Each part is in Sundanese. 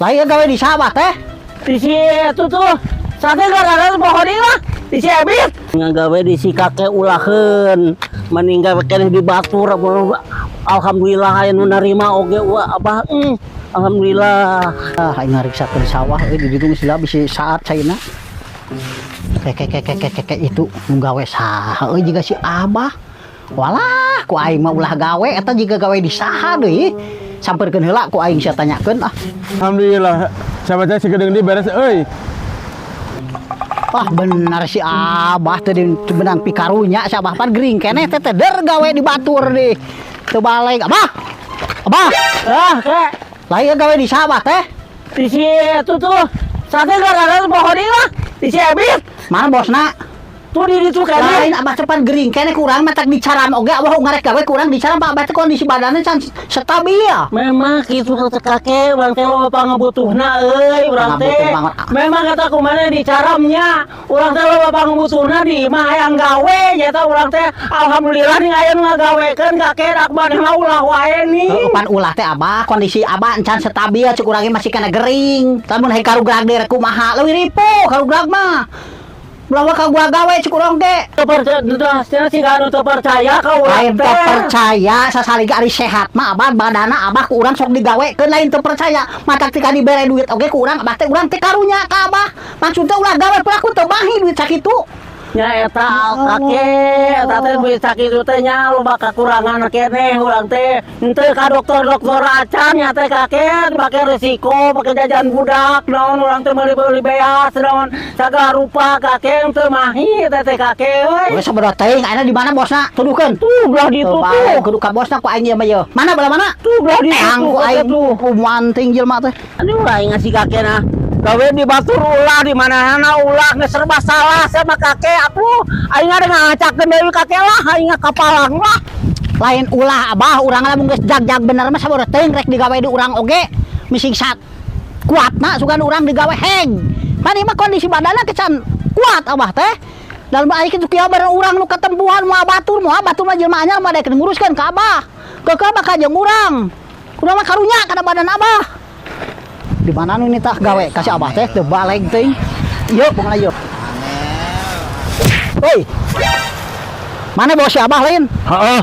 Lain gawe di Sabah teh. Di situ tuh. Sate gara-gara pokoknya lah. Di si Ebit. Ngagawe di si kakek ulaheun. Meninggal keneh di batur. Alhamdulillah aya nu narima oge wa abah. Alhamdulillah. Ah, aing ngariksakeun sawah euy di ditu geus bisi saat caina. Kek kek kek kek kek itu nu gawe saha euy jiga si Abah. Walah, ku aing mah ulah gawe eta jiga gawe di saha deui. Samperkeun heula ku aing sia tanyakeun ah. Alhamdulillah. Siapa teh sakedeung deui beres euy. Wah bener si Abah teh di benang pikarunya si Abah pan gering keneh teh teh der gawe di batur di. Teu balik Abah. Abah, Ah, kek. lain gawe di Sabah teh. Di situ tuh. Sate gara-gara pokoknya lah. Di si Ebit. Mana bosna? Tuh di ditu Lain keneh. Abah cepan gering keneh kurang matak dicaram oge Abah ngarek gawe kurang dicaram Pak Abah teh kondisi badannya can stabil. Memang gitu kata kakek, urang teh loba pangabutuhna euy, urang teh. Pangabutuh banget. Memang kata kumana dicaramnya, urang teh loba pangabutuhna di imah hayang gawe nyata urang teh alhamdulillah nih aya nu ngagawekeun kakek dak maneh mah ulah wae nih. Heuh, pan ulah teh Abah kondisi Abah encan stabil cek urang ge masih kena gering. Lamun hayang karugrag deui rek kumaha leuwih ripuh karugrag mah. Ulah ka gua gawe cek urang ge. Teu percaya, teu sih anu teu percaya ka urang Lain teh. teu percaya sasali ge ari sehat mah Abah badana Abah ku urang sok digawekeun lain teu percaya matak tika dibere duit oge ku urang Abah teh urang teh karunya ka Abah. Maksud teh ulah gawe pelaku teu mahi duit sakitu. Nya eta kakek, eta teh duit sakitu teh nya loba kakurangan keneh urang teh. Henteu ka dokter-dokter acan nya teh kakek, make resiko, make jajan budak naon urang teh meuli-meuli beas naon sagala rupa kakek teu mahi eta teh kakek euy. Geus sabaraha teuing ayeuna di mana bosna? Tuduhkeun. Tuh belah ditu Tuh, tuh. balik kudu ka bosna ku aing ieu mah ieu. Mana belah mana? Tuh belah ditu Teang tuh ku aing tuh. Kumanting jelema teh. Aduh aing ngasih kakek nah. Gawe di batur ulah di mana-mana ulah geus serba salah sama kakek atuh. Aing ada ngacakeun deui kakek lah, aing kapalang lah. Lain ulah Abah urang lamun geus jag-jag bener mah sabaraha teuing rek digawe di urang oge. Mising sat kuatna sugan urang digawe heg. Pan ieu mah kondisi badanna kecan kuat Abah teh. Dalam aing kitu kieu bareng urang nu katempuhan moal batur moal batur mah jelema anyar mah daek nguruskeun ka Abah. Keukeuh bakal jeung urang. Urang mah karunya kana badan Abah. Di mana nu ini tah gawe kasih Abah teh teu baleg teuing. Ieu pokona ieu. Oi. Mana bawa si Abah lain? Heeh.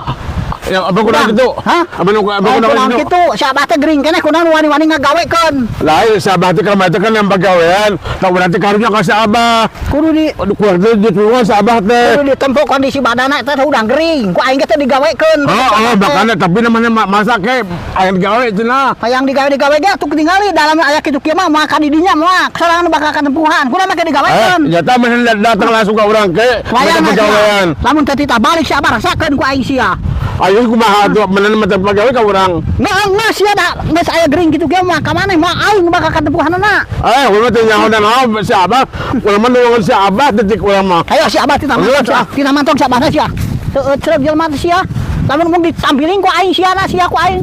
Ya abang kunaon kitu? Hah? Abang nu abang Lain kunaon kunaon kitu? kitu, si Abah teh gering keneh kunaon wani-wani ngagawekeun. Lain si Abah teh kan itu kan yang pagawean. Tak berarti karunya ka si Abah. Kudu di Aduh kurang teh ditulungan si Abah teh. kudu ditempo kondisi badanna teh udah gering. Ku aing ge teh digawekeun. Oh, makanya tapi namanya masa ke aya gawe cenah. Hayang digawe digawe ge atuh tingali dalam aya kitu kieu mah moal ka di dinya moal. Sorangan bakal katempuhan. Kudu make digawekeun. Eh, nyata mah datang langsung ke urang ke. Wayang minta pagawean. lamun teh titah balik si Abah rasakeun ku aing sia. Ayo kumaha tuh menen minta pagawe ka urang. Nggak sia da geus aya gering kitu kieu mah ka maneh mah aing bakal katempuhanna. Eh, urang teh nyaho dan naon si Abah. Urang mah nulungan si Abah detik urang mah. Ayo si Abah tina mantong sia. Tina mantong si Abah sia. Teu euceuk jelema teh sia. Lamun mung ditampiling ku aing sia na sia ku aing.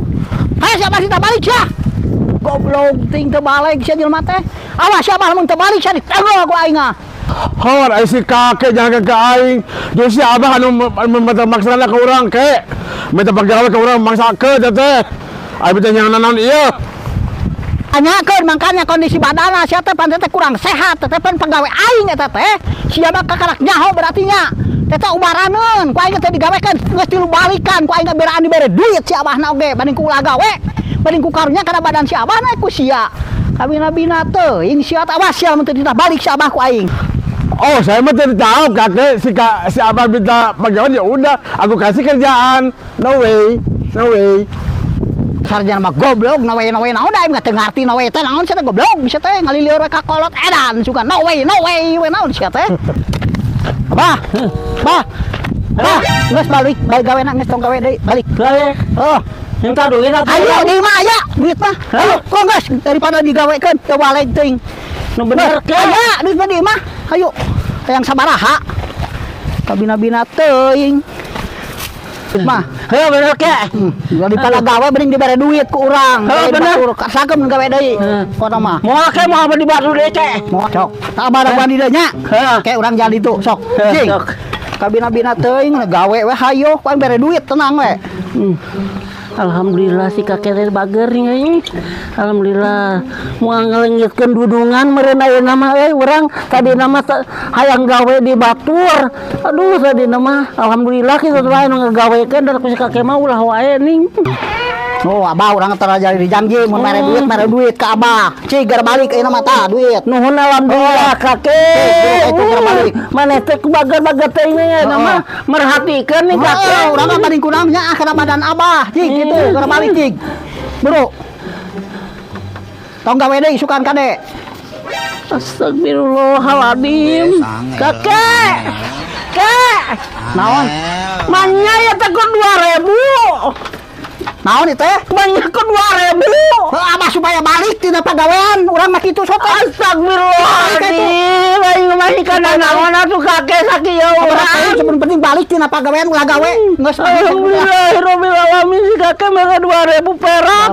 Hayo si Abah titah balik sia. Goblok ting teu balik sia jelema teh. Awas si Abah lamun teu balik sia ditenggol ku aing ah. Hor, ai si kakek jangan ke aing. Jeung si Abah anu anu minta maksana ka urang ke. Minta pagawe ka urang maksa ke teh teh. Ai teh nyaho naon ieu. Tanyakeun makanya kondisi badanna sia teh pan teh kurang sehat teh pan pagawe aing eta teh. Sia mah kakarak nyaho berarti nya. Teh teh ubaraneun ku aing teh digawekeun geus tilu balikan ku aing beraan dibere duit si Abahna oge banding ku ulah gawe. Banding ku karunya kana badan si Abahna ku sia. Kabina-bina teuing sia teh awas sia mun teu ditah balik si Abah ku aing. Oh, saya mah tidak tahu kakek si kak si Abah minta pagawean ya udah, aku kasih kerjaan. No way, no way. Sarjana mah goblok no way no way naon da aing teu ngarti no way teh naon sia teh goblok sia teh ngalilieur we ka kolot edan suka no way no way we naon sia teh. Abah, Bah. Bah, geus balik, balik gawe na geus tong gawe deui, balik. Gawe. Oh, Minta duit atuh. ayo di mah aya duit mah. Ayo, kok geus daripada digawekeun teu balik teuing. Nu bener ke. Aya duit mah di imah. Ayo. Hayang sabaraha? Kabina-bina teuing. Mah, Heuh bener ke. Daripada gawe mending dibere duit ku urang. Heuh, bener. Kasakeun gawe deui. Heeh. Kota mah. Moal ke moal di batu deui ke. Mau sok. Tak barang mandi deui nya. Heeh. Kayak urang jadi tuh, sok. Heuh, Cing. sok. Kabina-bina teuing gawe we hayo, ku aing bere duit tenang we. Alhamdulillah si kakek teh bager nih euy. Alhamdulillah. Moal ngaleungitkeun dudungan meureun ayeuna mah euy urang tadina mah hayang gawe di batur. Aduh, tadina mah alhamdulillah kitu wae nu ngagawekeun da ku si kakek mah ulah wae ning. Oh, Abah, urang tara jadi janji mun mere duit, mere duit ke Abah. Cig, geura balik ayeuna mah tah duit. Nuhun, alhamdulillah, kakek. Cik, itu geura balik. Maneh teh ku bager-bager teh ini nama merhatikeun nih kakek. Oh, urang mah banding kunaon nya ah kana badan Abah. Cig gitu, geura balik cig. Bro. Tong gawe deui sukan kade. Astagfirullahaladzim. Kakek. Kek. Naon? Manya ya teh ku 2000. Naon itu teh? Manya ku 2000. Heuh, Abah supaya balik tina pagawean, urang mah kitu sok teh. Astagfirullahaladzim. Aing mah kana naon atuh kakek sakieu urang. Sebelum penting balik tina pagawean ulah gawe. Geus. Alhamdulillahirabbil alamin, si kakek mere 2000 perak.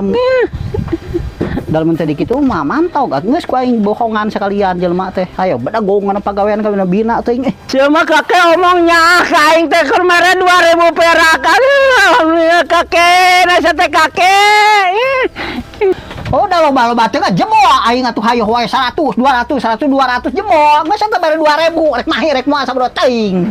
Dalam tadi kitu mah mantau geus ku aing bohongan sekalian jelema teh. Ayo bedagong kana pagawean kami bina teuing eh. Sia mah kakek omongnya ka aing teh keur mere 2000 perak. Aduh, alhamdulillah kakek, nasa teh kakek. Oh, dah loba-loba teh jebol aing atuh hayoh wae 100, 200, 100, 200 jebol. Geus eta bare 2000 rek mahi rek moal sabro teuing.